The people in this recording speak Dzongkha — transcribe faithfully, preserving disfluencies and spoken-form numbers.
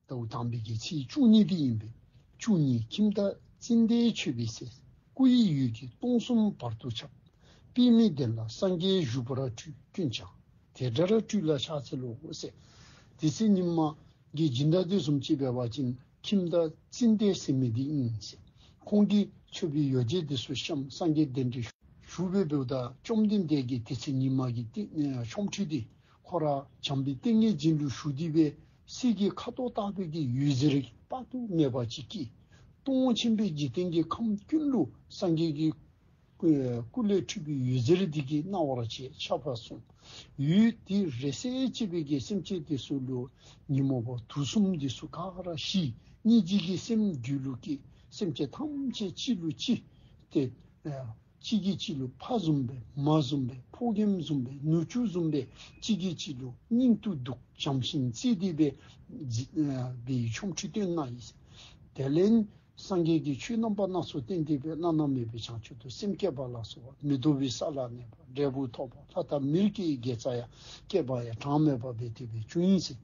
ཟླཝ་དང་པའི་གི་ཚེས་བཅུ་གཉིས་འདི་ཨིན་པས། བཅུ་གཉིས་ཁྱིམ་བདག་ཙན་དན་མཆོད་པའི་ཚེ། སྐུ་ཡི་འོད་ཀྱིས་སྟོང་གསུམ་བར་དུ་ཁྱབ། པདྨའི་གདན་ལ་སངས་རྒྱས་བཞུགས་པར་སྤྲུལ། ཀུན་ཀྱང་དེ་འདྲར་སྤྲུལ་ལ་ཕྱག་འཚལ་ལོ་ཟེར། དེ་ཚེ་ཉིན་མ་གི་སྦྱིན་བདག་འདི་བཟུམ་ཅིག་འབད་བ་ཅིན་ཁྱིམ་བདག་ཙན་དན་ཟེར་མི་འདི་ཨིན་ཟེར། ཁོང་གིས་མཆོད་པའི་ཡོ་བྱད་འདི་ཚུ་བཤམས། སངས་རྒྱས་གདན་འདྲེན་ཞུ་བའི་བར་ན་བཅོམ་ལྡན་འདས་ཀྱིས་དེ་ཚེ་ཉིན་མ་གི་ཏེ་ཆོ་འཕྲུལ་འདི་ཁོ་ར་བྱམས་པའི་ཏིང་ངེ་འཛིན་ལུ་ཞུགས་ཏེ་སྦེ་གསེར་གྱི་ཁ་དོག་ལྟ་བུའི་གི་འོད་ཟེར་དཔག་ཏུ་མེད་པ་ཅིག་གིས་སྟོང་ཆེན་པོའི་འཇིག་རྟེན་གྱི་ཁམས་ཀུན་ལུ་སངས་རྒྱས་ཀྱི་སྐུ་ལས་འཕྲོས་པའི་འོད་ཟེར་འདི་གིས་སྣང་བར་བྱས། ཁྱབ་པ་གསུངས། འོད་དེ་རེག་ཚད་ཅིག་འབད་གི་སེམས་ཅན་དེ་ཚུ་ལུ་ཉོན་མོངས་པ་དུག་གསུམ་དེ་ཚུ་ག་ར་ཞི། སྙིང་རྗེ་གི་སེམས་རྒྱུད་ལུ་སྐྱེས། སེམས་ཅན་ཐམས་ཅད་གཅིག་ལུ་གཅིག་ཏེ་གཅིག་གིས་གཅིག་ལུ་ཕ་བཟུམ་སྦེ་མ་བཟུམ་སྦེ་ཕོ་རྒནམ་བཟུམ་སྦེ་ནུ་གཅུང་བཟུམ་སྦེ་གཅིག་གིས་གཅིག་ལུ་སྙིང་དུ་སྡུག་བྱམས་ཤིང་བརྩེ་སྟེ་སྦེ་སྦེ་ཆོ་འཕྲུལ་སྟོན་གནང་ཡི། དེ་ལས་སངས་རྒྱས་ཀྱིས་ཆོས་རྣམ་པ་སྣ་ཚོགས་བསྟན་ཏེ་སྦེ་བླ་ན་མེད་པའི་བྱང་ཆུབ་ཏུ་སེམས་བསྐྱེད་པ་ལ་སོགས་པ་མི་ལྡོག་པའི་ས་ལ་གནས་པ་འབྲས་བུ་ཐོབ་པ་ལྷ་དང་མིར་སྐྱེ་བའི་དགེ་རྩ་ཡང་བསྐལ་པ་ཡང་གྲངས་མེད་པ་འབད་དེ་སྦེ་བྱུང་ཡི་ཟེར།